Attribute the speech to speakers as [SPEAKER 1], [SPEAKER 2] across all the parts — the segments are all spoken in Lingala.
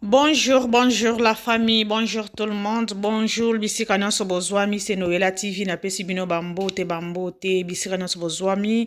[SPEAKER 1] Bonjour, bonjour la famille, bonjour tout le monde, bonjour bisika nyonso bozwami, c'est Noëlla TV, napesi bino bambote bambote, bisika nyonso bozwami,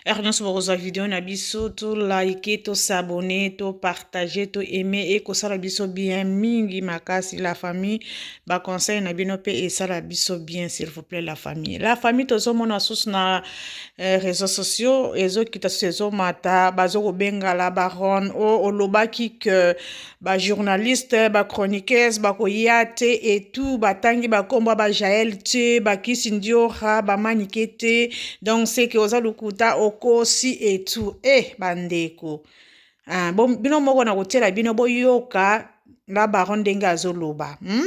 [SPEAKER 1] heure nyonso bokozwa video na biso, to like, to s'abonner, to partager, to aimer, ekosala biso bien mingi makasi la famille, ba conseil na bino pe esala biso bien s'il vous plaît la famille. La famille tozomona susu na réseaux sociaux ezokita susu ezomata, bazokobenga la baronne, o olobaki que ba journaliste ba chroniqueuse bakoya te et tout batangi bakombo ba Jael te bakisi ndiora bamanike te donc c'est que oza lokuta okosi et tout eh bandeko ah, bo, bino moko na kotiela bino boyoka la baron ndenge azoloba hmm?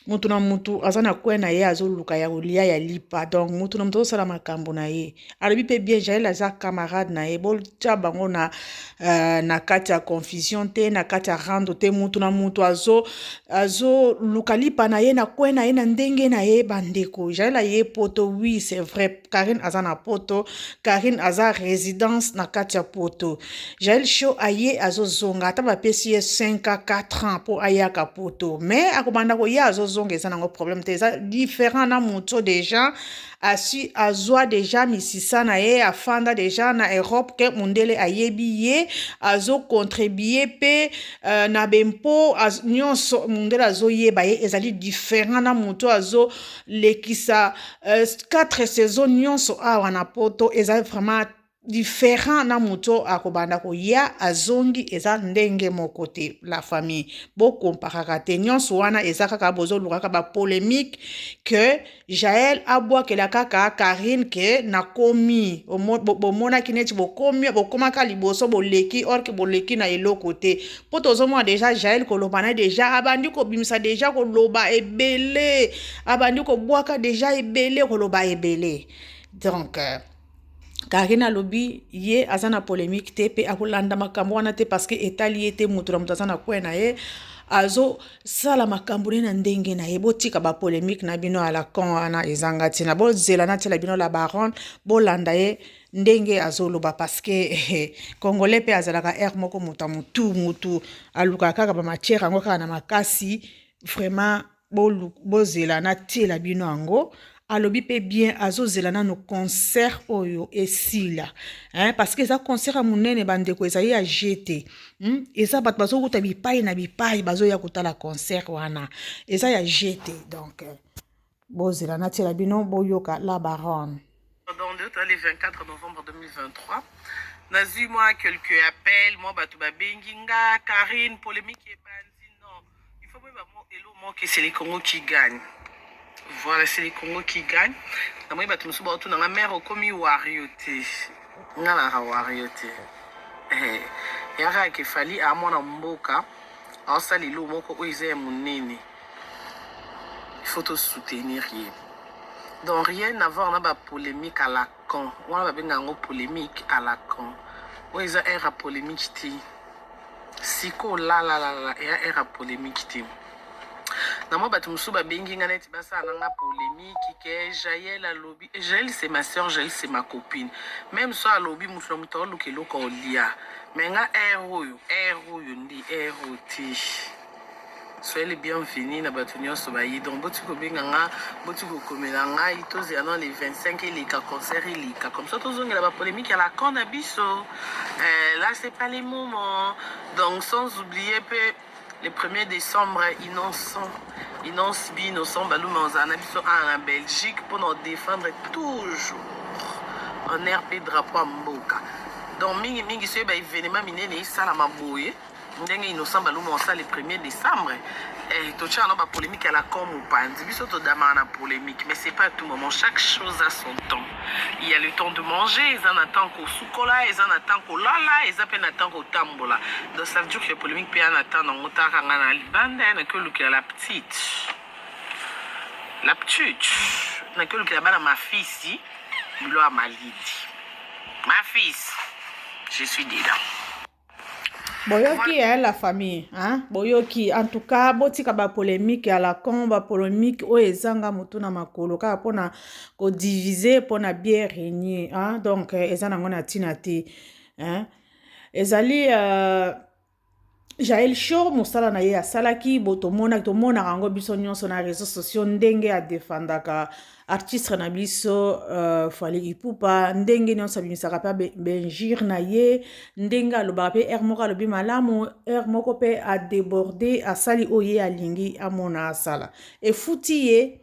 [SPEAKER 1] Mutu na mutu aza na coin na ye azoluka ya kolia ya lipa donc mutu na mutu azosala makambo na ye alobi mpe bien Jael aza camarade na ye botya bango na, na kati ya confusion te na kati ya rando te mutu na mutu azoluka azo lipa na ye na coin na ye na ndenge na ye bandeko Jael aye poto oui c'est vrai Karine aza na poto Karine aza résidence na kati ya poto Jael Show aye azozonga ata bapesi ye 5 à 4 ans mpo ayaka poto mais akobanda koya azozonga eza nango problème te eza différent na moto déjà asi azwa déjà misisa na ye afanda déjà na Europe ke mondele ayebi ye azocontribue mpe na bempo nyonso mondele azoyeba ye ezali différent na moto azolekisa 4 saison nyonso awa na poto eza vraiment différent na moto akobanda koya azongi eza ndenge moko te la famille bokomparaka te nyonso wana eza kaka bozolukaka bapolémique que Jael abwakela kaka Karine ke nakomi bomonaki neti bokomi bokomaka liboso boleki or ke boleki na eloko te mpo tozomona deja Jael koloba na deja abandi kobimisa deja koloba ebele abandi kobwaka deja ebele koloba ebele donc Karine alobi ye aza na polémique te mpe akolanda makambo wana te parce que etali ye te moto na moto aza na coin na ye azosala makambo ne na ndenge na ye botika bapolémique na bino ya la con wana ezanga ntina bozela natiela bino la baronne bolanda ye ndenge azoloba parce que congolais mpe azalaka aire moko moto ya motu motu alukaka kaka bamatière yango kaka na makasi vraiment bozela natiela bino yango alobi mpe bien azozela nano concert oyo esila hein, parce que eza concert ya monene bandeko ezali ya jete Eza bato bazokuta bipai na bipai bazoya kotala concert wana eza ya jete donc bozela natiela bino boyoka la baronne.
[SPEAKER 2] Donc le 24 novembre 2023 nazwi mwa quelques appels mwa bato babengi nga Karine polémique ebandi non il faut boyeba mo elo moko c'est le Congo qui gagne voilà c'est le Congo qui gagne namoni bato mosusu baotuna nga mare okomi wario te nga naka wario te eh, yaka ke Fally a mwana mboka aosala elo moko oyo eza ya monene il faut tosoutenir ye donc rien à voir na bapolémique à la con wana babenga yango polémique à la con oyo eza aire ya polémique te sikoyo lalalala eya aire ya polémique te na mwa bato mosusu babengi nga neti basala na nga polémique ke Jael alobi Jael c'est ma sœur Jael c'est ma copine même so alobi motu na moto aoluka eloko olia mais nga aire oyo aire oyo nde aire oyo te soyez les bienvenus na bato nyonso baye donc boti kobenga nga boti kokomela ngai tozela na le 25 eleka concert eleka comme ça tozongela bapolémique ya la con na biso là c'est pas les moments donc sans oublier mpe le 1er décembre Innocent Innoss'B Innocent Balume ozala na biso awa na Belgique mpona odéfendre toujours en rp drapeau ya mboka donc mingimingi soki baévénement minene esalama boye ndenge Innocent Balume osala le 1er décembre eh, totyaka na bapolémique ya la con mopanzi biso todamaka na polémique mais c'est pas tout moment chaque chose a son temps il y a le temps de manger eza na temps kosukola eza na temps kolala eza mpe na temps kotambola donc ça veut dire que polémique mpe ya na temps nango taka nga na libanda naki olukela la petite la petite naki olukela bana mafisi bilo ya malidi ma fils je suis dedans.
[SPEAKER 1] Boyoki eh, la famille hein? Boyoki en tout cas botika bapolémique ya la con bapolémique oyo ezanga motu na makolo kaka mpona kodivise mpona bien régner hein? Donc eza nango na ntina te hein? Ezali Jael Show mosala na ye asalaki bo tomonaki, tomonaka yango biso nyonso na réseaux sociaux, ndenge adefandaka artiste na biso Fally Ipupa, ndenge nyonso abimisaka mpe benjire na ye, ndenge alobaka mpe heure moko alobi malamu, heure moko mpe adéborde, asali oyo ye alingi amona asala, efuti ye,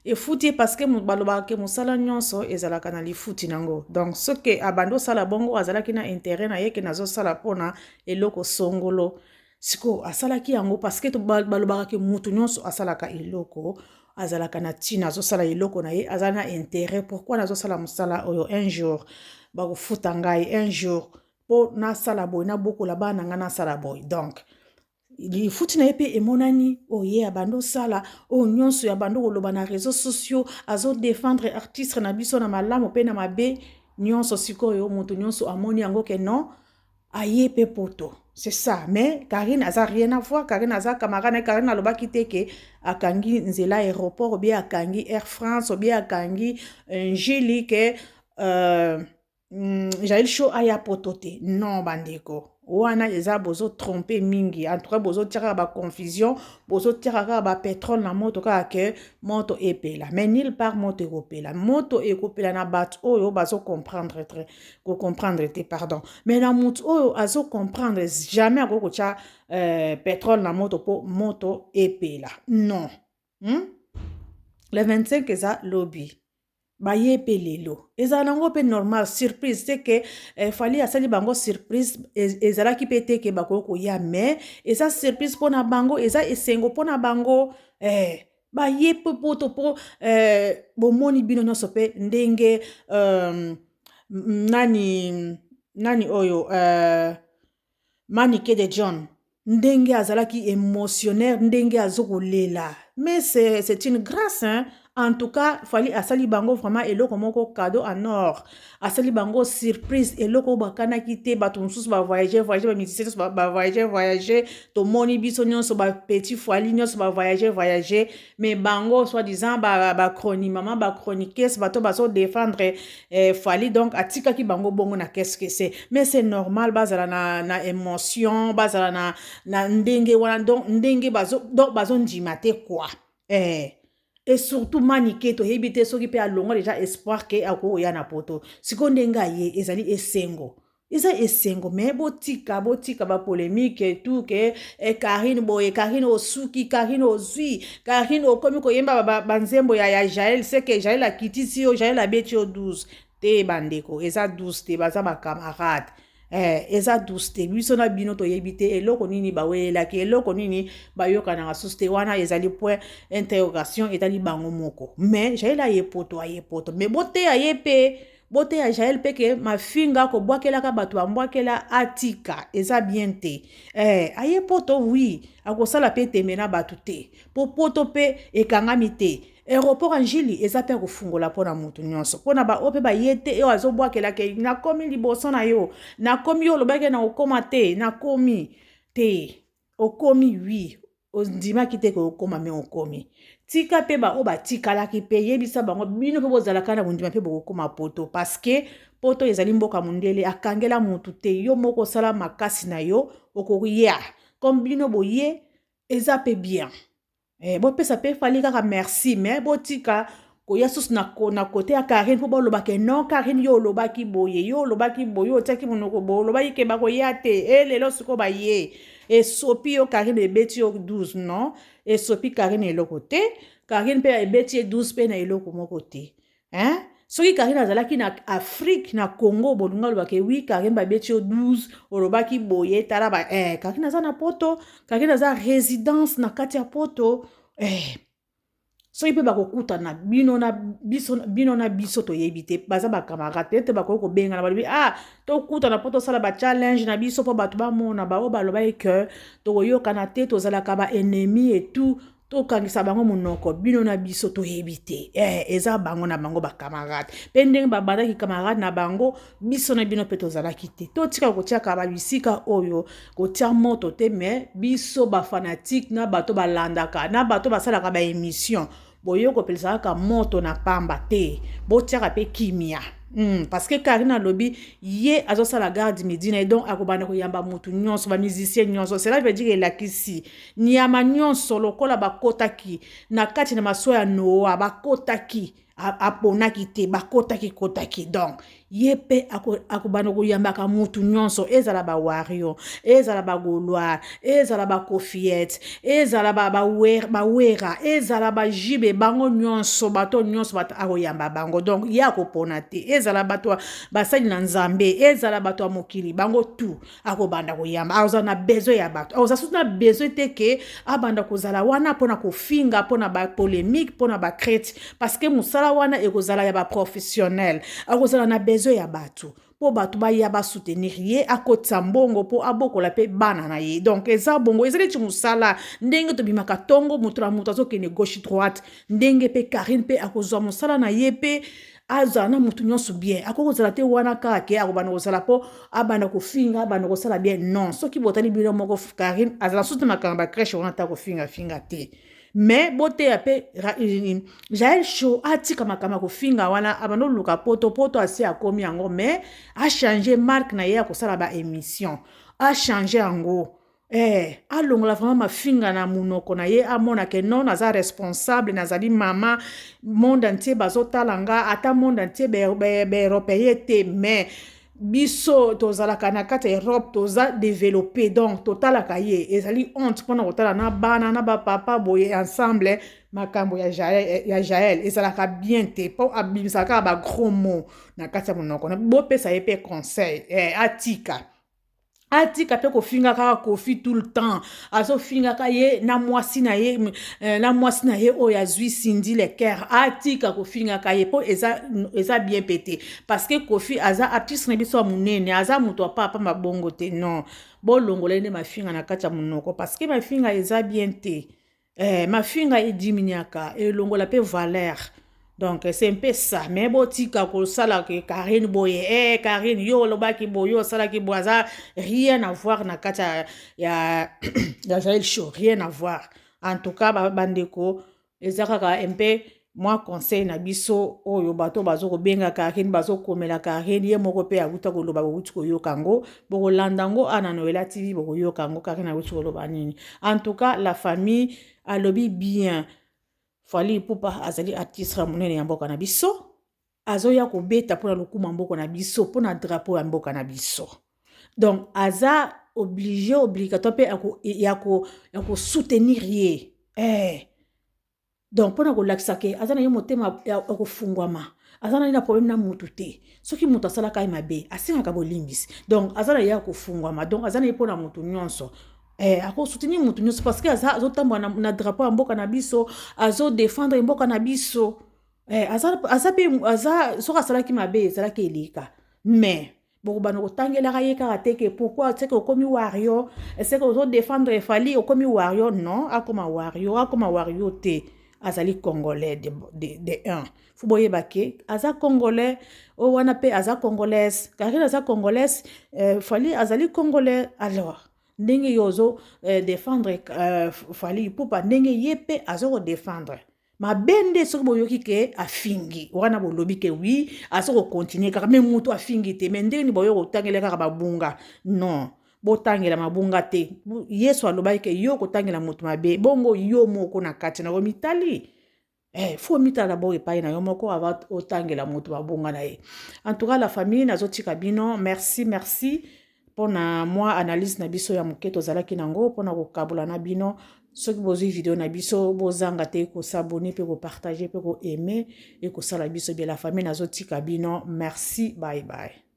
[SPEAKER 1] Efuti ye parce que balobaka ke mosala nyonso ezalaka na lifuti nango. Donc soki abandi osala bongo, azalaki na intérêt na ye ke nazosala mpona eloko songolo. Sikoyo asalaki yango parce que balobaka ke mutu nyonso asalaka eloko azalaka na ntina, azosala eloko na ye, aza na intérêt. Pourquoi nazosala mosala oyo? Un jour bakofuta ngai, un jour mpo nasala boye, nabokola bana na ngai, nasala boye. Donc lifuti na ye mpe emonani. Oyo ye abandi osala, oyo nyonso ya bandi koloba na réseaux sociaux, azodefendre artiste na biso na malamu mpe na mabe nyonso. Sikoyo moto nyonso amoni yango ke non, aye mpe poto, c'est ça. Mais Karine aza rien à voir. Karine aza camarade na Karine. Alobaki te ke akangi nzela aéroport, obie akangi Air France, obie akangi Njili ke Jael Show aya poto te. Non, bandeko, wana eza bozotrompe mingi. En tout cas, bozotia kaka baconfusion, bozotia kaka bapétrole na moto, kaka ke moto epela. Mais nulle part moto ekopela. Moto ekopela na bato oyo bazocomprendre te, kocomprendre te, pardon. Mais na motu oyo azocomprendre, jamais akoki kotia pétrole na moto mpo moto epela. Non, Le 25 eza lobi, baye mpe lelo, ezala nango mpe normal. Surprise te ke Fally asali bango surprise. Ezalaki mpe te ke bakoki koya, mais eza surprise mpona bango, eza esengo mpona bango. Baye mpe poto mpo bomoni bino nyonso mpe ndenge nani nani oyo Manike de John, ndenge azalaki émotionnaire, ndenge azokolela. Mais c'est une grâce, hein? En tout cas, Fally asali bango vraiment eloko moko, cadeau en or. Asali bango surprise, eloko oyo bakanaki te. Bato mosusu bavoyage voyage, bamusicien nyonso bavoyage voyage, tomoni biso nyonso, bapetit Fally nyonso bavoyage voyage. Mais bango, soi-disant bachroni mama, bachroniqueuse, bato bazodéfendre Fally, donc atikaki bango bongo na qu'est-ce que c'est. Mais c'est normal bazala na émotion, bazala na ndenge wana. Donc ndenge bazo, donc bazondima te quoi. Et surtout Manike, toyebi te soki mpe alongwa déjà espoir ke akoya na poto. Sikoyo ndenge aye, ezali esengo, eza esengo. Mais botika, botika bapolémique tout ke Karine boye, Karine osuki, Karine ozwi, Karine okomi koyemba banzembo ya Jael, seke Jael akitisi yo, Jael abeti yo 12 te. Bandeko, eza 12 te, baza bacamarade. Eza 12 te. Biso na bino toyebi te eloko nini bawelelaki, eloko nini bayokanaka susu te. Wana ezali point interrogation, etali bango moko. Mais Jael aye poto, aye poto. Mais boteya ye mpe, boteya Jael mpe ke mafinga kobwakelaka bato bambwakela, atika, eza bien te. Aye poto, oui, akosala mpe tembe na bato te, mpo poto mpe ekangami te. Aéroport ya Njili eza mpe kofungola mpona motu nyonso, mpona baoyo mpe baye te. Oyo azobwakelaka, nakomi liboso na yo, nakomi, yo olobaki na okóma te, nakomi te, okomi. Oui, ondimaki te ke okóma, mais okomi. Tika mpe baoyo batikalaki mpe, yebisa bango, bino mpe bozalaka na bondima mpe bokokóma poto, parce que poto ezali mboka mondele, akangela motu te. Yo moko osala makasi na yo, okoya. Comme bino boye, eza mpe bien. Bopesa mpe Fally kaka merci, mais botika koya susu na côté ya Karine mpo bolobaka: non, Karine, yo olobaki boye, yo olobaki boye, otiaki monoko boye, olobaki ke bakoya te. E lelo sikoyo baye, esopi yo Karine, ebeti yo 12. Non, esopi Karine eloko te. Karine mpe ebeti ye 12 mpe na eloko moko te, hein? Soki Karine azalaki na Afrique, na Congo, bolinga olobaki: oui, Karine, babeti yo 12, olobaki boye, tala ba Karine aza na poto, Karine aza résidence na kati ya poto. Soki mpe bakokutana, bino na biso, bino na biso toyebi te, baza bacamarade. Peut-être bakoki kobengana, balobi: ah, tokutana mpo tosala bachallenge na biso, mpo bato bamona baoyo balobaki ke tokoyokana te, tozalaka baennemi et tout, tokangisa bango monoko. Bino na biso toyebi te. Eza bango na bango bacamarade mpe ndenge babandaki camarade na bango, biso na bino mpe tozalaki te. Totika kotiaka babisika oyo kotia moto te. Mais biso bafanatike na bato balandaka na bato basalaka baémission, boye kopelisa kaka moto na pamba te. Botiaka mpe kimia. Parce que Karine alobi ye azosala garde midi na ye, donc akobanda koyamba motu nyonso, bamusicien nyonso. Cela veut dire elakisi nyama nyonso lokola bakotaki na kati na masuwa ya Noa, bakotaki, aponaki te, bakotaki kotaki. Donc ye mpe akobanda koyambaka mutu nyonso, ezala bawario, ezala bagaulois, ezala bakofiete, ezala bawera, ezala bajibe, bango nyonso, bato nyonso bato akoyamba bango. Donc ye akopona te, ezala bato basali na Nzambe, ezala bato ya mokili, bango tout akobanda koyamba. Akozala na besoin ya bato, akozala susu na besoin te ke abanda kozala wana mpona kofinga, mpona bapolémique, mpona bacrete, parce que mosala wana ekozala ya baprofessionnel. Akozala na besoin ya bato mpo bato baya basoutenir ye, akotisa mbongo mpo abokola mpe bana na ye. Donc eza bongo, eza neti mosala ndenge tobimaka ntongo, moto na moto azokende gauche droite, ndenge mpe Karine mpe akozwa mosala na ye mpe azala na motu nyonso bien. Akoki kozala te wana kaka ke akobanda kozala mpo abanda kofinga, abanda kosala bien. Non, soki botali bino moko, Karine azala susu te makambo ya crèche wana ta kofingafinga te. Mais boteya mpe Jael Show atika makambo ya kofinga wana, abanda oluka poto poto, asi akomi yango, mais achange marque na ye ya kosala baémission, achange yango. Alongola vraiment mafinga na monoko na ye, amona ke non, naza responsable, nazali mama, monde entier bazotala nga. Ata monde entier baeuropéen te, mais biso tozalaka na kati ya Europe, toza développé, donc totalaka ye. Ezali honte mpona kotala na bana na bapapa boye ensemble. Makambo ya Jael ezalaka bien te, mpo abimisaka kaka bagros mots na kati ya monoko. Bopesa ye mpe conseil, atika, atika mpe kofinga kaka Kofi tout le temps, azofingaka ye na mwasi na ye, na mwasi na ye oyo azwi Cindy Le Cœur. Atika kofingaka ye mpo eza bien mpe te, parce que Kofi aza artiste na biso ya monene, aza moto apapa mabongo te. Non, bolongola ye nde mafinga na kati ya monoko, parce que mafinga eza bien te. Mafinga ediminiaka, elongola mpe valeur. Donc c'est un peu ça. Mais botika kosala ke Karine boye, Karine, yo olobaki boye, yo osalaki boye, aza rien à voir na kati ya Jael Show, rien à voir. En tout cas, bandeko, eza kaka un peu mwa conseil na biso oyo bato bazo kobenga Karine, bazokomela Karine. Ye moko mpe awuta koloba, bowuti koyoka yango, bokolanda yango ana Noela TV, bokoyoka yango Karine awuti koloba nini. En tout cas, la famille, alobi bien. Fally Ipupa azali artiste ya monene ya mboka na biso, azoya kobeta mpona lokumu ya mboka na biso, mpona drapeau ya mboka na biso. Donc aza obligé, obligatoire mpe ya kosoutenir ye. Donc mpona kolakisa ke aza na ye motema ya kofungwama, aza na ye na problème na mutu te. Soki moto asalaka ye mabe, asengaka bolimbisi. Donc aza na ye ya kofungwama, donc aza na ye mpona motu nyonso. Akosoutenir motu nyonso parce que aza azotambola na drapeau ya mboka na biso, azodefendre mboka na biso. Aza mpe aza, soki asalaki mabe, ezalaki eleka, mais bokobanda kotangelaka ye kaka te ke pourquoi seke okomi wario, seke ozodefendre Fally, okomi wario. Non, akoma wario, akoma wario te. Azali congolais de un, faut boyeba ke aza congolais. Oyo wana mpe aza congolaise, Karine aza congolaise, Fally azali congolais. Alors ndenge yo ozo défendre Fally Ipupa, ndenge ye mpe aza kodefendre mabe nde soki boyoki ke afingi wana, bolobi ke oui, aza kocontinue kaka, mais moto afingi te. Mais ndenge nini boyo kotangela kaka babunga? Non, botangela mabunga te. Yesu alobaki ke yo kotangela moto mabe, bongo yo moko na kati na yo mitali. Faut mitala bo epai na yo moko avant otangela moto babunga na ye. En tout cas, la famille, nazotika bino. Merci, merci mpona mwa analyse na biso ya moke tozalaki nango mpona kokabola na bino. Soki bozwi video na biso, bozanga te kos'abonner mpe kopartager mpe koaimer, ekosala biso bien. La famille, nazotika bino. Merci, bye bye.